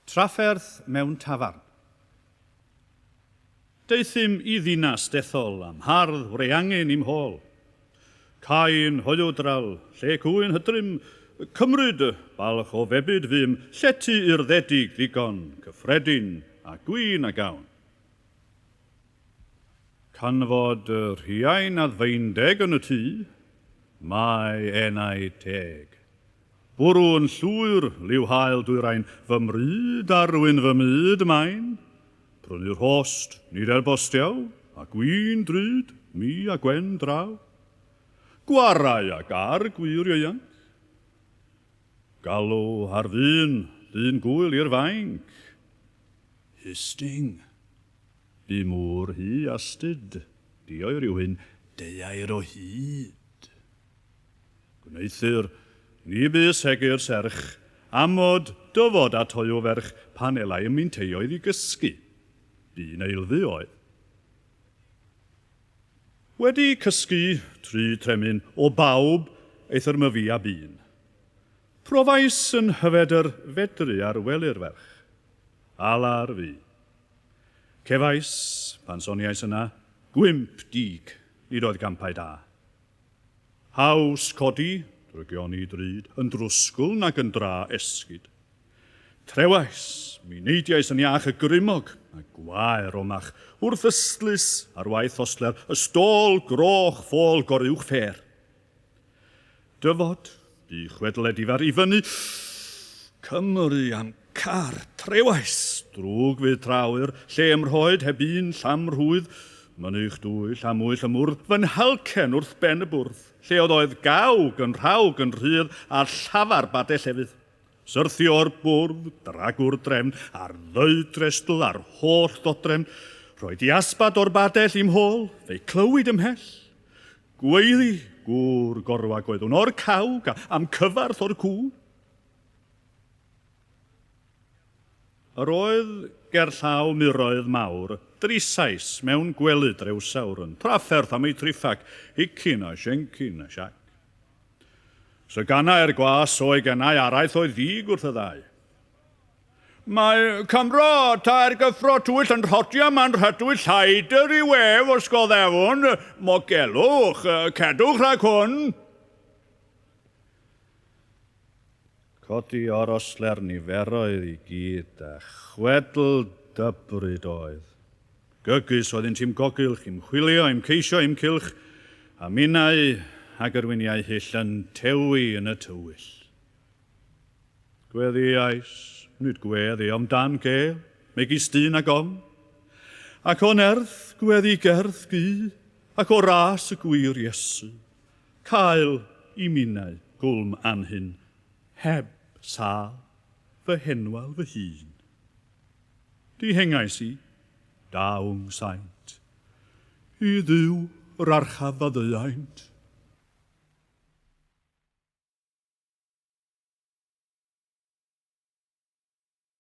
Trafferth mewn tafarn. Deuthum i ddinas dethol am hardd wreangen i'm hôl. Cain hoyw-dral, lle cwyn hydrym, cymryd, balch o febyd fum, llety urddedig ddigon, cyffredin, a gwin a gawn. Canfod rhiain addfeindeg yn y tŷ, mae enau teg. Bwrw yn llwyr liw haul dwyrain fy mryd arwyn fy myd main. Prynu rhost, nid er bostiau, a gwin drud, mi a Gwen draw. Gwarai a gar gwir ieuanc. Galw ar ddyn, ddyn gŵyl i'r fainc. Hysting. Bu mor hy astud, dioer yw hyn, deuair o hyd. Gwneuthur, ni bu segur serch, amod dyfod at hoyw ferch pan elai ym minteioedd i gysgu. Bu'n eilddu oedd. Wedi cysgu tru tremyn o bawb eithr myfi a bu'n. Profais yn hyfedr fedru ar wely'r ferch. Alar fu. Cefais, pan soniais yna, gwymp dig, nid oedd campau da. Haws codi, drygioni drud, yn drwsgl nag yn dra esgid. Trewais, mi neidiais yn iach y grymog, a gwae Romach, wrth ystlys ar waith ostler y stôl groch ffôl goruwch ffêr. Dyfod, bu chwedl edifar i fyny Cymru a'm car, trewais, drwg fydd trawyr, lle ym rhoed heb un llam rhwydd, mynych dwyll a mwyll y mwrdd, fy nhalcen wrth ben y bwrdd, lle oedd oedd gawg yn rhawg yn rhydd a llafar bade llefydd. Syrthio'r bwrdd, dragwr drefn, a'r ddeudrestl a'r holl ddodrefn, rhoi diasbad o'r badell i'm hôl, fe'i clywid ymhell. Gweiddi, gŵr gorwag oeddwn, o'r cawg, a a'm cyfarth o'r cŵn. Yr oedd gerllaw muroedd mawr drisais mewn gwely drewsawr yn trafferth am ei triffac, hicin a siencin a siac. Syganai'r gwas o'i genau araith oedd ddig wrth y ddau. Mae Cymro tair gyffro twyll yn rhodio ma'n rhydwy lleidr i wef os goddefwn, mogelwch, cedwch rhag hwn. Codi o'r osler niferoedd i gyd a chwedl dybryd oedd. Gygus oedd i'm gogylch, i'm chwilio, i'm ceisio, i'm cylch, a minnau ag yr wyniau hyll yn tewi yn y tywyll. Gweddïais, nid gweddi ond dan gêl, megis dyn ag ofn. Ac o nerth gweddi gerdd gu, ac o ras y gwir Iesu, cael i minnau gwlm anhun, heb sâl, fy henwal fy hun. Dihengais i, dawn saint, i Dduw yr archaf faddeuaint.